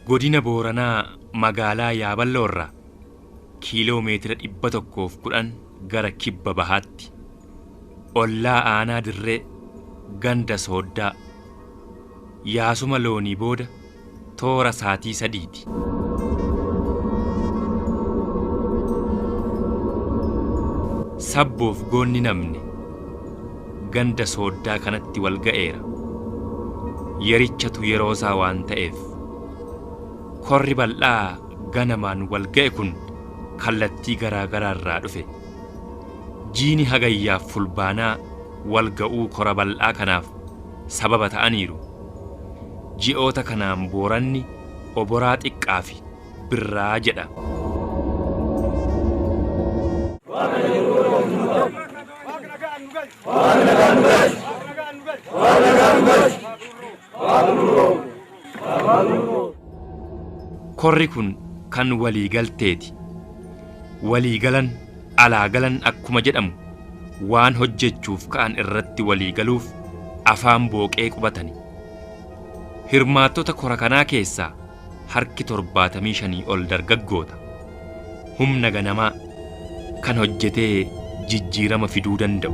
Godina Booranaa magaalaa Yaaballoo irraa kiiloo meetira 110 gara kibba bahaatti. Ollaa aanaa dirree ganda sooddaa yaasuma loonii booda toora saatii 3ti. Sabboof goonni namni ganda sooddaa kanatti wal ga'eera. Yerichatu yeroosaa waan ta'eef. Korri bal'aa ganamaan wal ga'e kun kallattii garaa garaarraa dhufe. Jiini hagayyaaf fulbaanaa wal ga'uu kora bal'aa kanaaf sababa ta'aniiru. Ji'oota kanaan Booranni oboraa xiqqaa fi birraa jedha. Korri kun kan walii galteeti. Walii galan alaa galan akkuma jedhamu waan hojjechuuf ka'an irratti walii galuuf afaan booqee qubatani. Hirmaattota kora kanaa keessaa harki 75 ol dargaggoota. Humna ganamaa kan hojjetee jijjiirama fiduu danda'u.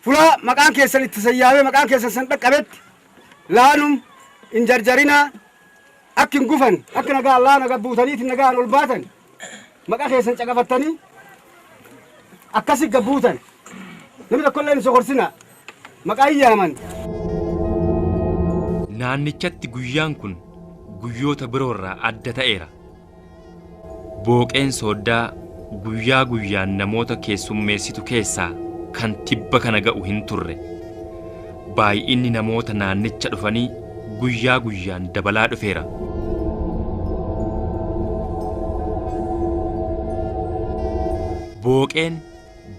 Fulaa maqaan keessan itti sayyaamee maqaan keessan san dhaqqabetti laanum hin jarjarinaa akka hin gufan akka nagaan laana gabbuutaniitiin nagaan ol baatan maqaa keessan caqafattanii akkasi gabbuutan namni tokkollee hin sokorsinaa maqaa hin yaaman. Naannichatti guyyaan kun guyyoota biroorraa adda ta'eera. Booqeen sooddaa guyyaa guyyaan namoota keessummeessitu keessaa kan tibba kana ga'u hin turre. Baay'inni namoota naannicha dhufanii guyyaa guyyaan dabalaa dhufeera. Booqeen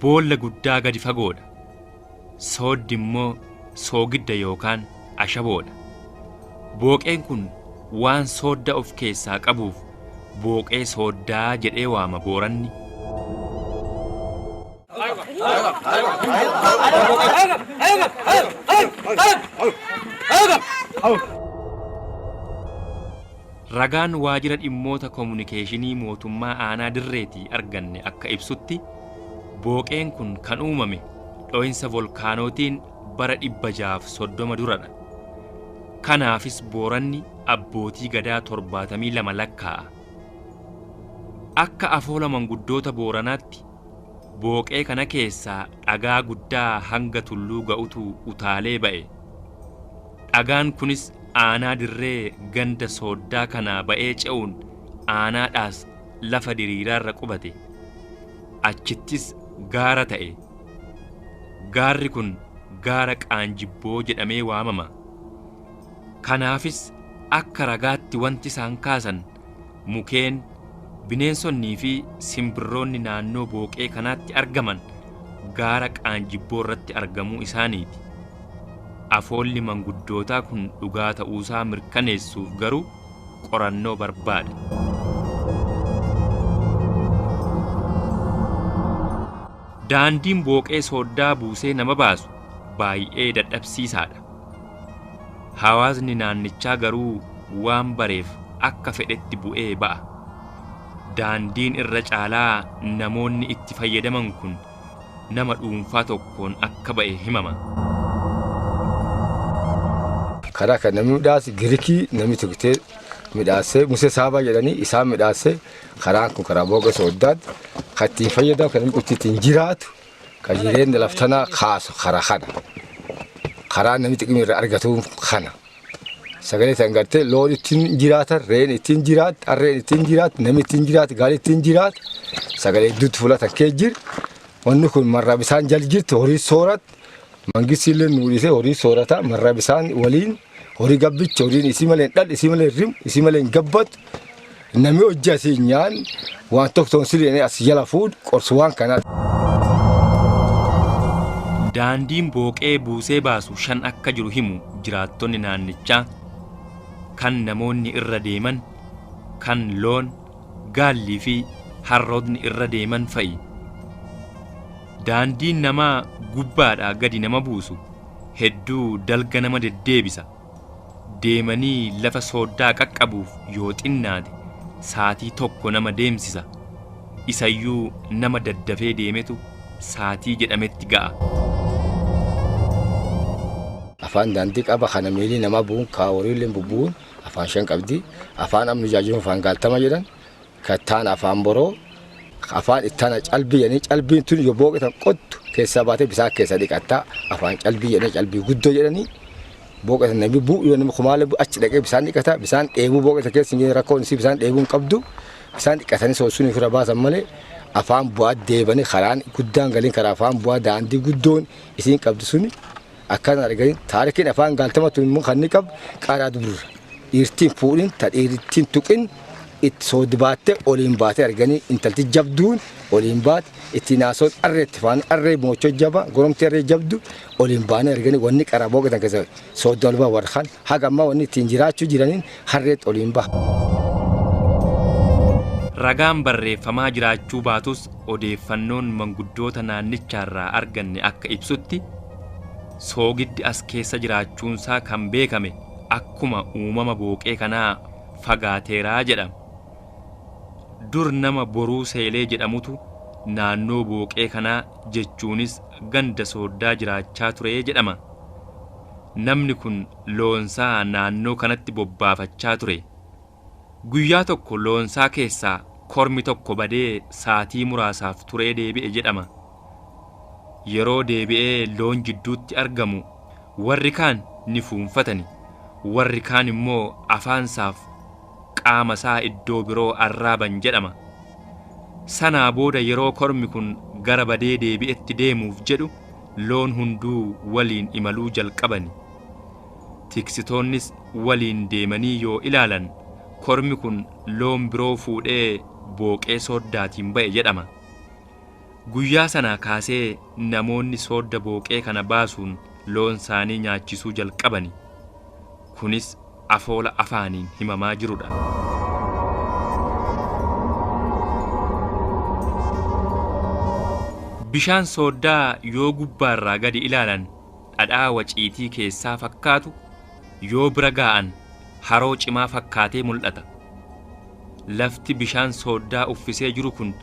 boolla guddaa gadi fagoodha. Sooddi immoo soogidda yookaan ashaboodha. Booqeen kun waan soodda of keessaa qabuuf booqee sooddaa jedhee waama Booranni. Ragaan waajira dhimmoota komunikeeshinii mootummaa aanaa Dirreetii arganne akka ibsutti booqeen kun kan uumame dho'insa volkaanootiin bara 630 duradha. Kanaafis Booranni abbootii gadaa 72 lakkaa'a. Akka afoola manguddoota Booranaatti booqee kana keessaa dhagaa guddaa hanga tulluu ga'utu utaalee ba'e. Dhagaan kunis aanaa dirree ganda sooddaa kanaa ba'ee ce'uun aanaadhaas lafa diriiraarra qubate. Achittis gaara ta'e. Gaarri kun gaara Qaanjibboo jedhamee waamama. Kanaafis akka ragaatti wanti isaan kaasan mukeen, bineensonnii fi simbirroonni naannoo booqee kanaatti argaman gaara Qaanjibboo irratti argamuu isaaniiti. Afoolli manguddootaa kun dhugaa ta'uusaa mirkaneessuuf garuu qorannoo barbaada. Daandiin booqee sooddaa buusee nama baasu baay'ee dadhabsiisaadha. Hawaasni naannichaa garuu waan bareef akka fedhetti bu'ee ba'a. Daandiin irra caalaa namoonni itti fayyadaman kun nama dhuunfaa tokkoon akka ba'e himama. Karaa kan namni midhaase Girikii namni tokko midhaasee Musee Saabaa jedhanii isaan midhaasee karaan kun karaa booqa sooddaatti kan ittiin fayyadamu kan namni ittiin jiraatu kan jireenya laftanaa kaasu karaa kana. Karaa namni xiqimii irraa argatu kana. Sagalee san gartee loon ittiin jiraatan, re'een ittiin jiraat, harreen ittiin jiraat, namni ittiin jiraat, gaalli ittiin jiraat. Sagalee hedduutti fulatan kee jira. Wanni kun marraa bisaan jal jirti horii soorat. Mangisti illee nu dhiisee horii soorata marraa bisaan waliin horii gabbicha horiin isii malee hin dhal isii malee hin rimu isii malee hin gabbatu. Namni hojii asii nyaan waan tokko toonsilii as jala fuudhu qorsu waan kanaa. Daandiin booqee buusee baasu shan akka jiru himu jiraattonni naannichaa kan namoonni irra deeman, kan loon, gaallii fi harrootni irra deeman fa'i. Daandiin namaa gubbaadhaa gadi nama buusu hedduu dalga nama deddeebisa. Deemanii lafa sooddaa qaqqabuuf yoo xinnaate saatii tokko nama deemsisa. Isayyuu nama daddafee deemetu saatii jedhametti ga'a. Afaan daandii qaba kana miilli namaa bu'uun kaa horiillee bubbu'uun afaan shan qabdi. Afaan amnu jaajimu afaan gaaltama jedhan. Kattaan afaan boroo. Afaan ittaana calbii jedhanii calbiin tun yoo booqetan qottu keessaa baatee bisaan keessa dhiqattaa afaan calbii jedhanii calbii guddoo jedhanii booqetan namni bu'u yoo namni kumaalee bu'u achi dhaqee bisaan dhiqata bisaan dheebuu booqeta keessa hin jiru rakkoon isii bisaan dheebuu hin qabdu bisaan dhiqatanii soossuun ofirra baasan malee afaan bu'aa deebanii karaan guddaan galiin karaa afaan bu'aa daandii guddoon isiin qabdu suni akkana arganii taarikiin afaan gaaltama tun immoo kan inni qabu qaraa dubrura dhiirtiin fuudhin ta dhiirtiin tuqin itti sooddi baattee oliin baatee arganii intalti jabduun oliin baate itti naasoon arree itti faana arree moochoo jaba goromti arree jabdu oliin baanee arganii wanni qaraa booqatan keessa sooddi ol ba'a warra haga ammaa wanni ittiin jiraachuu jiraniin harreetti oliin baha. Ragaan barreeffamaa jiraachuu baatus odeeffannoon manguddoota naannichaarraa arganne akka ibsutti soogiddi as keessa jiraachuunsaa kan beekame akkuma uumama booqee kanaa fagaateeraa jedhama. Dur nama Boruu Seelee jedhamutu naannoo booqee kanaa jechuunis ganda sooddaa jiraachaa ture jedhama. Namni kun loonsaa naannoo kanatti bobbaafachaa ture. Guyyaa tokko loonsaa keessaa kormi tokko badee saatii muraasaaf turee deebi'e jedhama. Yeroo deebi'ee loon jidduutti argamu warri kaan ni fuunfatani. Warri kaan immoo afaansaaf qaama isaa iddoo biroo arraaban jedhama. Sanaa booda yeroo kormi kun gara badee deebi'etti deemuuf jedhu loon hunduu waliin imaluu jalqabani. Tiksitoonnis waliin deemanii yoo ilaalan kormi kun loon biroo fuudhee booqee sooddaatiin ba'e jedhama. Guyyaa sanaa kaasee namoonni soodda booqee kana baasuun loon isaanii nyaachisuu jalqabani. Kunis afoola afaaniin himamaa jirudha. Bishaan sooddaa yoo gubbaarraa gadi ilaalan dhadhaa waciitii keessaa fakkaatu yoo bira gaa'an haroo cimaa fakkaatee mul'ata. Lafti bishaan sooddaa uffisee jiru kun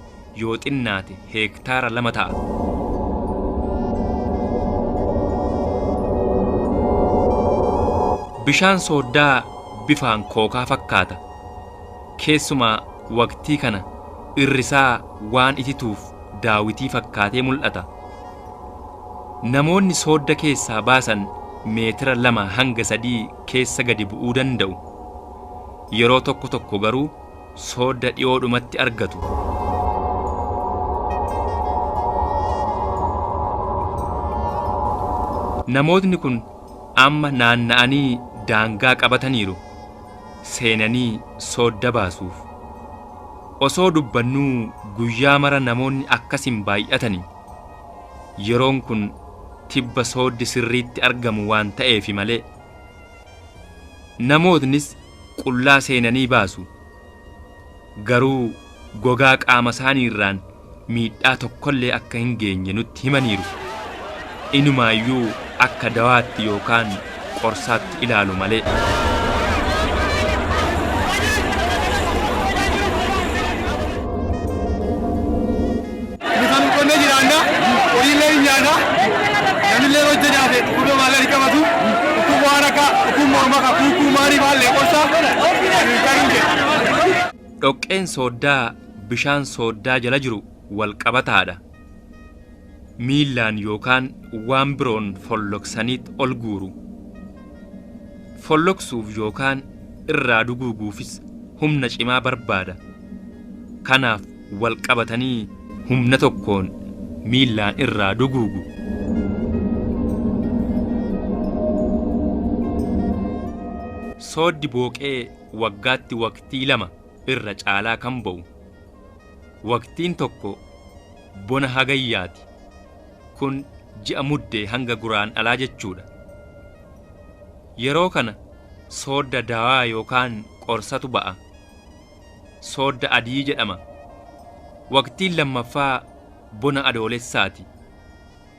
yoo xinnaate heektaara 2 ta'a. Bishaan sooddaa bifaan kookaa fakkaata. Keessumaa waqtii kana irrisaa waan itituuf daawitii fakkaatee mul'ata. Namoonni soodda keessaa baasan meetira 2 hanga 3 keessa gadi bu'uu danda'u. Yeroo tokko tokko garuu soodda dhiyoodhumatti argatu. Namootni kun amma naanna'anii daangaa qabataniiru. Seenanii soodda baasuuf. Osoo dubbannuu guyyaa mara namoonni akkas hin baay'atani. Yeroon kun tibba sooddi sirriitti argamu waan ta'eefi malee. Namootnis qullaa seenanii baasu. Garuu gogaa qaama isaaniirraan miidhaa tokkollee akka hin geenye nutti himaniiru. Inumaayyuu akka dawaatti yookaan qorsaatti ilaalu malee. Bisaan qonnee jiraanna, horiillee hin nyaanna, namillee hojja nyaate dhukkuba maallee hin qabatu, dhukkuba waan akka dhukkuba mormaa kan kuukuu maalii maallee qorsa kan hin jedhu. Dhoqqeen sooddaa bishaan sooddaa jala jiru wal qabataadha. Miillaan yookaan waan biroon folloksaniit ol guuru. Folloksuuf yookaan irraa duguuguufis humna cimaa barbaada. Kanaaf wal qabatanii humna tokkoon miillaan irraa duguugu. Sooddi booqee waggaatti waqtii lama irra caalaa kan ba'u. Waqtiin tokko bona hagayyaati. Kun ji'a muddee hanga guraan alaa jechuudha. Yeroo kana soodda dawaa yookaan qorsatu ba'a. Soodda adii jedhama. Waqtiin lammaffaa bona adoolessaati.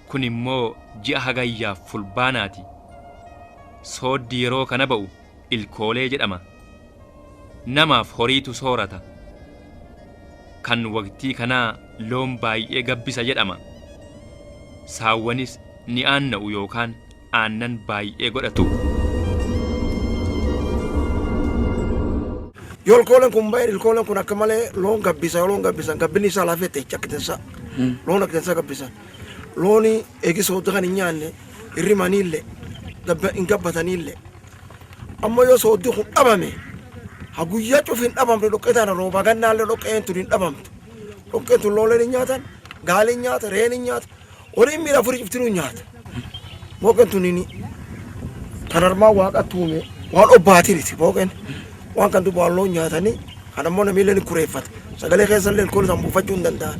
Kun immoo ji'a hagayyaaf fulbaanaati. Sooddi yeroo kana ba'u ilkoolee jedhama. Namaaf horiitu soorata. Kan waqtii kanaa loon baay'ee gabbisa jedhama. Saawwanis ni aanna'u yookaan aannan baay'ee godhatu. Yoo ilkooleen kun ba'e, ilkooleen kun akka malee loon gabbisa. Yoo loon gabbisan, gabbinni isaa lafee ta'e akka tensa loon akka tensa gabbisan. Looni eegi soodda kan hin nyaanne hirrimaniillee hin gabbataniillee. Ammoo yoo sooddi kun dhabame, ha guyyaa cufi hin dhabamne, dhoqqee tana rooba gannaallee dhoqqeen tun hin dhabamtu. Dhoqqeen tun looleen hin nyaatan, gaaliin nyaata, re'een hin nyaata, horiin miila afurii cuftinuu nyaata. Booqeen tun kan armaan waaqa tuume waan obbaatiriti. Booqeen waan kan duuba waan loon nyaatanii kan ammoo namni ni kureeffata. Sagalee keessallee ilkoon isaan buufachuu hin danda'an.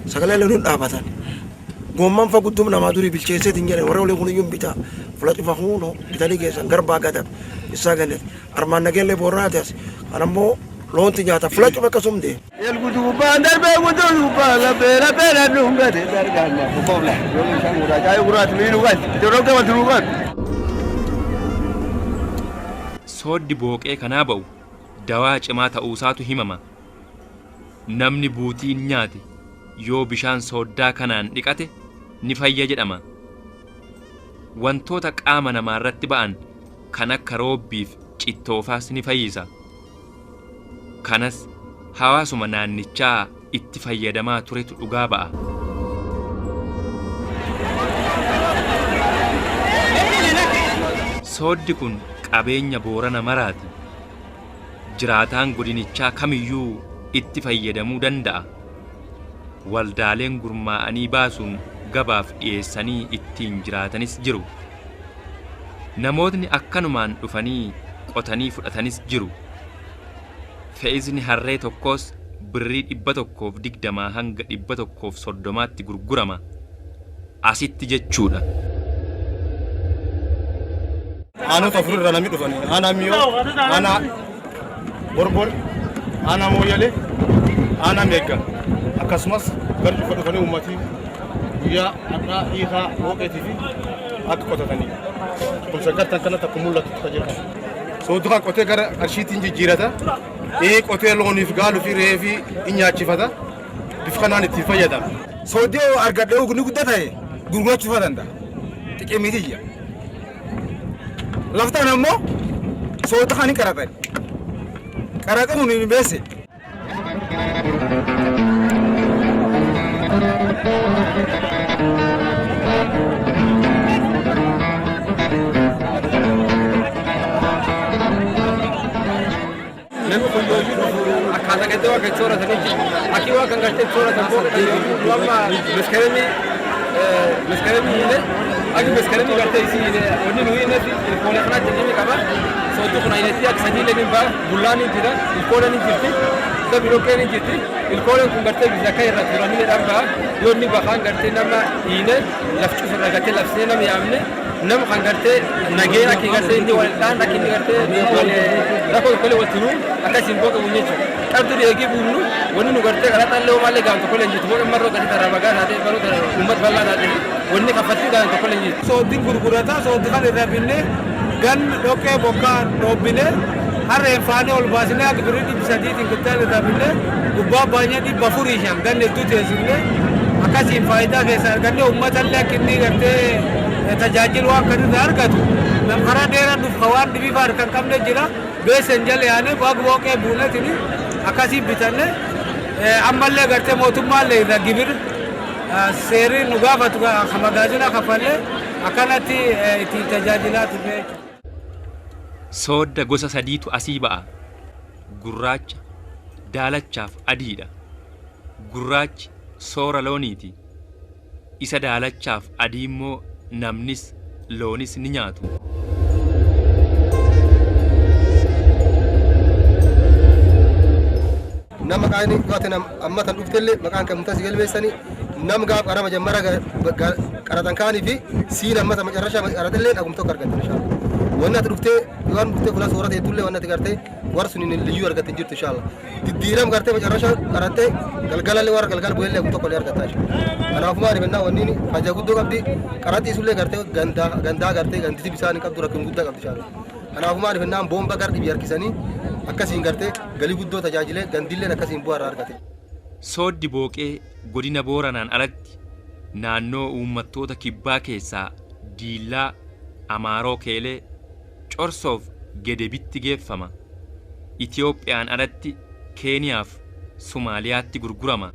Sagalee illee hin dhaabatan. Goomman fa guddum namaa durii bilcheesseetiin jedhan, warra waliin kun iyyuu hin bitaa. Fula cufa huunoo bitanii geessan garbaa gadab isaa gannet. Armaan nageellee booraati as. Kan ammoo loonti nyaata fula cufa akkasum deema. Guutuubbaan darbee guutuubbaan laphee laphee dhadhuun gate dargaan kokoobla. Yoo bishaan gurraacha ayii gurraacha miidhu galti. Ijoollee gamatti nuu galti. Sooddi booqee kanaa ba'u dawaa cimaa ta'uusaatu himama. Namni buutiin nyaate yoo bishaan sooddaa kanaan dhiqate ni fayya jedhama. Wantoota qaama namaarratti ba'an kan akka roobbiif cittoofaas ni fayyisa. Kanas hawaasuma naannichaa itti fayyadamaa turetu dhugaa ba'a. Sooddi kun qabeenya Boorana maraati. Jiraataan godinichaa kamiyyuu itti fayyadamuu danda'a. Waldaaleen gurmaa'anii baasuun gabaaf dhiyeessanii ittiin jiraatanis jiru. Namootni akkanumaan dhufanii qotanii fudhatanis jiru. Fe'isni harree tokkoos birrii 120 hanga 130tti gurgurama. Asitti jechuudha. Aanota afur irraa namni dhufanii. Aanaa Miyoo, aanaa Borbor, aanaa Mooyyalee, aanaa Meegga. Akkasumas gara cufa dhufanii uummatii guyyaa har'aa hiikaa booqeetii fi akka qotatanii. Kumsa gartan kanatti akka mul'atutti kan jiru. Sooddu kan qotee gara qarshiitiin jijjiirata. Ee, qotee looniif gaaluu fi re'ee fi hin nyaachifata. Bifa kanaan ittiin fayyadama. Sooddee argadhee ni guddata gurgurachuu fa danda'a. Xiqqee Laftaan ammoo soodda kan hin qaraxan. Qaraxa kun hin beesse. Namni kun yoo dhufu akkaataa gartee waa kan sooratanii jiru. Akki waa kan gartee sooratan booda kan yoo amma maskaramii hiine akka maskaramii gartee isii hiine wanni nu hiine fi ilkoolee kanaa jedhanii qaba. Sooddu kun ayinetti akka sadii illee ni ba'a. Bullaan ni jira, ilkooleen ni jirti, dabi dhoqqeen ni jirti. Ilkooleen kun gartee bisa akka irra turanii jedhan ba'a. Yoo inni bahaan gartee nama hiine laf cufirra gartee labsee nama yaamne nama kan gartee nageen akka gartee inni wal dhaan akka inni gartee wal rakkoo tokkollee wal turuu akkasiin booqa buun jechuudha. Qabdu eegii buunnu wanni nu gartee qaraxallee homaallee gaan tokkollee hin jirtu. Booqa marroo gartee taraa magaa taatee baroota uummata bal'aa taatee wanni kaffaltii gaan tokkollee hin jirtu. Sooddiin gurgurata, sooddi kan irra binne gan dhoqqee bokkaa dhoobbine harreen faanee ol baasnee akka birrii 300tiin kittaan irra binne gubbaa baay'ee 405 gan hedduu teessifne akkasiin faayidaa keessa arganne. Uummatallee akka inni gartee tajaajilu waan kan irraa argatu nam karaa dheeraa dhufu waan dhibii fa'aa harka hin qabne jira beesen jala yaanee baag booqee buunetini akkasii bitanne. Ammallee gartee mootummaallee irra gibir Seerri nu gaafatu ka magaazina kafallee akkanatti ittiin tajaajilaa turre jechuudha. Soodda gosa sadiitu asii ba'a. Gurraacha, daalachaaf adiidha. Gurraachi soora looniiti. Isa daalachaaf adii immoo namnis loonis ni nyaatu. Nama maqaan yoo ati amma tan dhuftellee maqaan kan mutas galmeessanii nam gaaf qarama jammara qaratan kaanii fi siin amma ta macarrasha qaratellee dhagum tokko argatte inshallah. Wanni ati dhuftee yoo dhuftee fuula soorata heddullee wanni ati gartee warra sun liyyuu argatte hin jirtu inshallah. Diddiiram gartee macarrasha qarattee galgalallee warra galgal bu'ellee dhagum tokko illee argatta inshallah. Kanaafuu maali bennaa wanni faayidaa guddoo qabdi qaraxii sullee gartee gandaa gandaa gartee ganditi bisaan hin qabdu rakkin guddaa qabdi inshallah. Kanaafuu maali bennaan boomba gar dhibii harkisanii akkasiin gartee galii guddoo tajaajilee gandilleen akkasiin bu'aa irraa argate. Sooddi Booqee godina Booranaan alatti naannoo uummattoota kibbaa keessaa Diillaa, Amaaroo Keelee, Corsoof Gedebitti geeffama. Itiyoophiyaan alatti Keeniyaaf Somaaliyaatti gurgurama.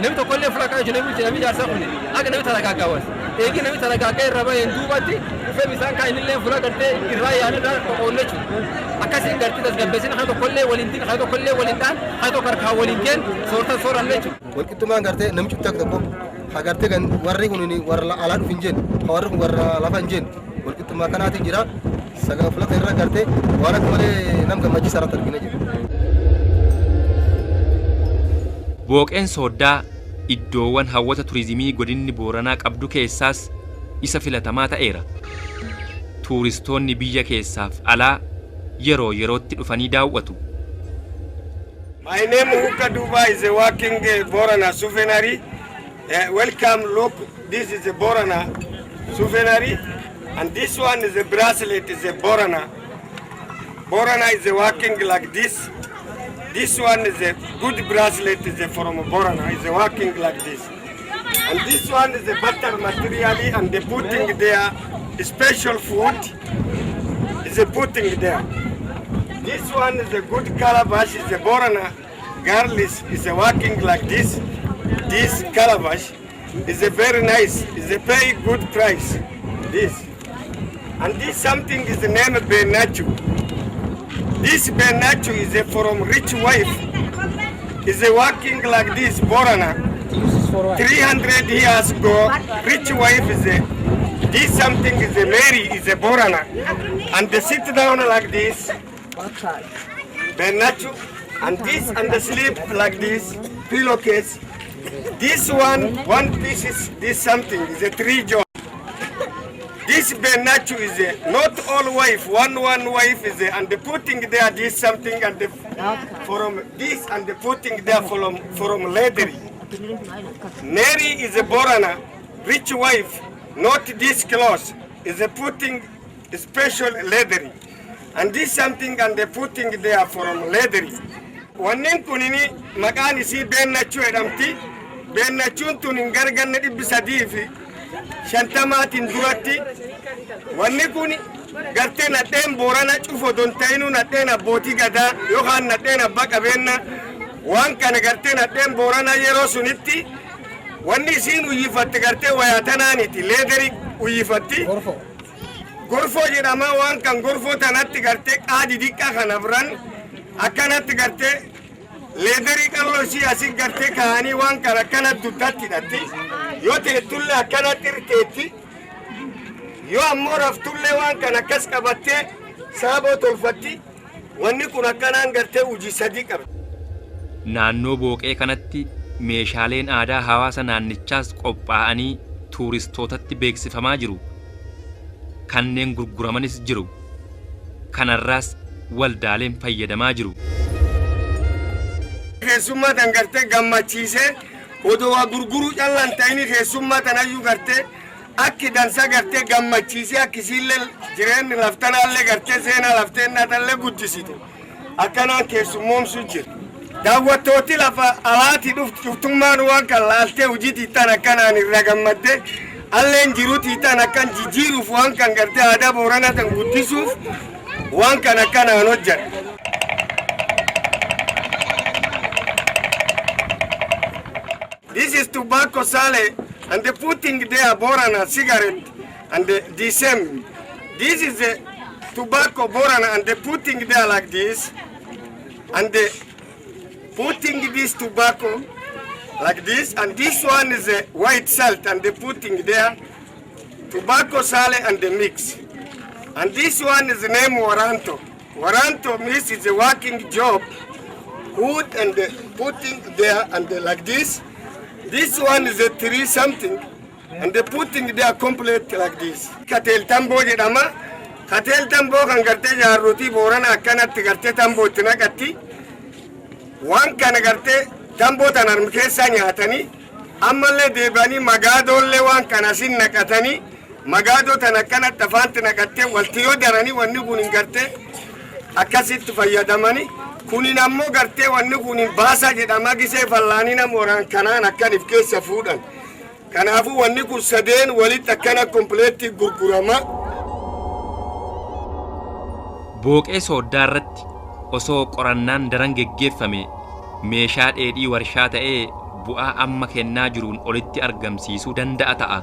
Namni tokkollee fura kana namni bulche namni jaarsaa kun akka namni taragaaggaawwas. Eegi namni taragaaggaa irra baheen duubatti dhufee bisaan kan innillee fura gartee irraa yaa'an irraa qoqqoodne jechuudha. Akkasiin gartee tasgabbeessina kan tokkollee waliin din kan tokkollee waliin dhaan kan tokko harkaan waliin keen soortan sooranne jechuudha. Walqixxummaan gartee namichi tokko tokko ha gartee kan warri kun warra alaa dhufu hin jenne ha warri kun warra lafa hin jenne walqixxummaa kanaatiin jira sagal filata irra gartee waan akka malee nam gammachiisa irratti argina jira. Booqeen Sooddaa iddoowwan hawwata turizimii godinni Booranaa qabdu keessaas isa filatamaa ta'eera. Tuuristoonni biyya keessaaf alaa yeroo yerootti dhufanii daawwatu. My name Huka Duba is a working Borana souvenir. Welcome, look, this is a Borana souvenir, and this one is a bracelet, is a Borana. Borana is a working like this. This one is a good bracelet, is a from Borana, is a working like this. And this one is a butter material, and they putting their special food, is a putting there. This one is a good calabash, is a Borana girl is a working like this. This calabash is a very nice, is a very good price. This. And this something is the name Benachu. This Benachu is a from rich wife. Is a working like this Borana. 300 years ago, rich wife is a, this something is a Mary, is a Borana. And they sit down like this. Benachu, and this and the sleep like this, pillowcase. This one, one piece is this something is a three jaw. This Benachu is a not all wife, one wife is a, and the putting there this something and the from this and the putting there from leathery. Mary is a Borana, rich wife, not this close, is a putting special leathery. And this something and the putting there from leathery. Wanneen kunini maqaan isii beennachuu jedhamti. Beennachuun tun hin garganne 350n duratti wanni kun gartee nadheen Boorana cufo don ta'inuu nadheen abbootii gadaa yookaan nadheen abbaa qabeenya waan kana gartee nadheen Boorana yeroo sunitti wanni isiin uyyifatte gartee wayaa tanaaniti leatherii uyyifatti. Gorfoo jedhama waan kan gorfoo tanatti gartee qaadi diqqaa kana biran akkanatti gartee leatherii qalloo ishii asii gartee kaa'anii waan kana akkanatti dugdatti hidhatti. Yoo teettullee akkanatti irteetti. Yoo ammoo raftullee waan kana akkas qabattee saaboo tolfatti. Wanni kun akkanaan gartee hojii sadii qaba. Naannoo Booqee kanatti meeshaaleen aadaa hawaasa naannichaas qophaa'anii tuuristootatti beeksifamaa jiru. Kanneen gurguramanis jiru. Kanarraas waldaaleen fayyadamaa jiru. Keessummaa tan gartee gammachiisee odoo waa gurguruu callaan ta'ini keessummaa tanayyuu gartee akki dansa gartee gammachiisee akki isiillee jireenyi laftanaallee gartee seenaa lafteennaatallee guddisitu akkanaan keessummoomsu jira. Daawwattooti lafa alaatii dhuftu cuftummaan waan kan laaltee hojii tiitaan akkanaan irra gammadde alleen jiruu tiitaan akkan jijjiiruuf waan kan gartee aadaa Booranaa tan guddisuuf waan kan akkanaan hojjedha. is tobacco sale and the putting there Borana cigarette and the same. This is the tobacco Borana and the putting there like this and the putting this tobacco like this, and this one is a white salt and the putting there tobacco sale and the mix. And this one is name Waranto. Waranto means it's a working job, wood and the putting there and the like this. This one is a tree something and the putting there complete like this. Katel tamboo jedhama. Katel tamboo kan gartee jaarrotii Boorana akkanatti gartee tamboo itti naqatti. Waan kana gartee tamboo tan harmi keessaa nyaatanii, ammallee deebi'anii magaadoollee waan kana sin naqatanii, magaadoo tan akkanatti afaanti naqattee walti yoo daranii, wanni kun hin gartee akkasitti fayyadamanii. Kunin ammoo gartee wanni kun hin baasa jedhama, gisee fallaanii nama waraan kanaan akkan if keessa fuudhan. Kanaafuu wanni kun sadeen walitti akkana complete gurgurama. Booqee Sooddaa irratti osoo qorannaan daran geggeeffame, meeshaa dheedhii warshaa ta'ee bu'aa amma kennaa jiruun olitti argamsiisuu danda'a ta'a.